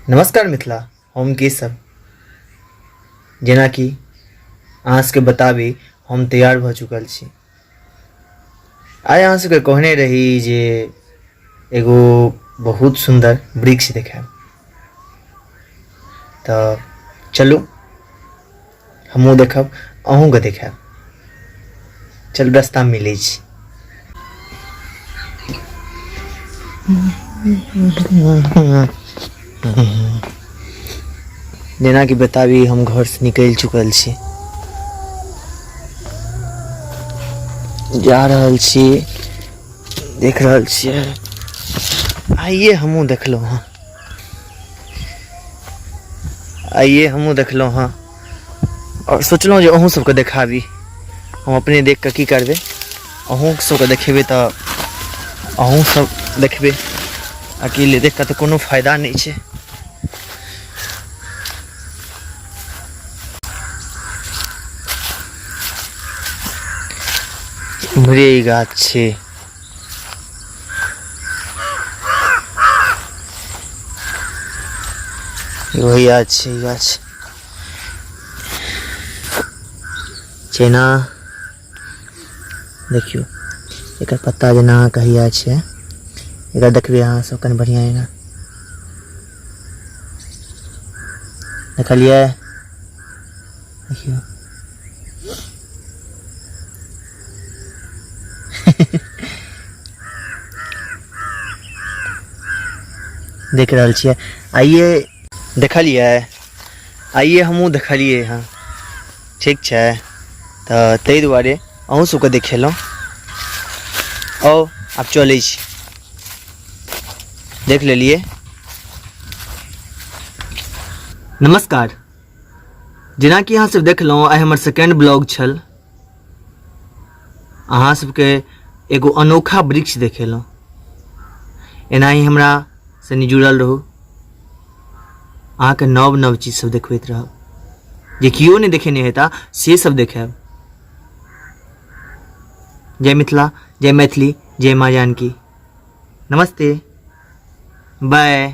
नमस्कार मिथिला, हम केशव। जेनाकि अहाँ सबके बताबी, हम तैयार भऽ चुकल छी। आइ अहाँ सबके कहने रही जे एगो बहुत सुन्दर वृक्ष देखायब, तऽ चलू हमहूँ देखब, अहूँके देखायब। चल रस्ता मिलै छी। जेनाकि बताबी, हम घरसँ निकलि चुकल छी, जा रहल छी। देख रहल छियै, आइए हमहूँ देखलहुँ हँ, आइए हमहूँ देखलहुँ हँ आओर सोचलहुँ जे अहूँ सबके देखाबी। हम अपने देख कऽ की करबै, अहूँ सबके देखेबै तऽ अहूँ सब देखबै। अकेले देख कऽ तऽ कोनो फायदा नहि छै। इम्हरे ई गाछ छै। वही गाछ छै, ई गाछ जेना देखियौ, एकर पत्ता जेना कहिया छै, एकर देखबै अहाँ सब कनि बढ़िआँ एना देखलियै। देखियौ, देख रहल छियै, आइए देखलियै, आइए हमहूँ देखलियै हँ। ठीक छै, तऽ ताहि दुआरे अहूँ सबके देखेलहुँ। आउ, आब चलै छी। देख लेलियै। नमस्कार। जेनाकि अहाँ सब देखलहुँ, आइ हमर सेकेंड ब्लॉग छल। अहाँ सबके एगो अनोखा वृक्ष देखेलहुँ। एनाही हमरा सनी जुड़ल रहू, अहाँके नव नव चीज सब देखबैत रहब, जे केओ नहि देखेने हेता से सब देखायब। जय मिथिला, जय मैथिली, जय माँ जानकी। नमस्ते, बाय।